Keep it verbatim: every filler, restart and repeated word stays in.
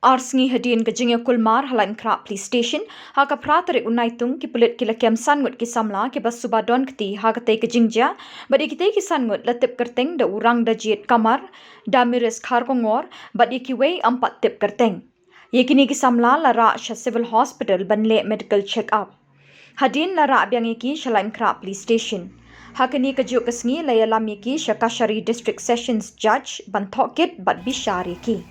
Ar sngi hadien ka jingïakulmar ha Laitumkhrah Police Station, ha ka phra tarik u Naitung, ki pulit ki la kem san ngut ki samla kiba suba don kti ha katei ka jingjia, bad ïa kitei ki san ngut la tip kyrteng da u Rangdajied Kamar, Damiris Kharkongor, bad ïa kiwei ym pat tip kyrteng. Ïa kine ki samla la rah sha Civil Hospital ban leh medical check-up. Hadien la rah biang ïa ki sha Laitumkhrah Police Station. Ha kane kajuh ka sngi la ïalam ïa ki sha Kashari District Sessions Judge ban thoh kit bad bishar ïa ki.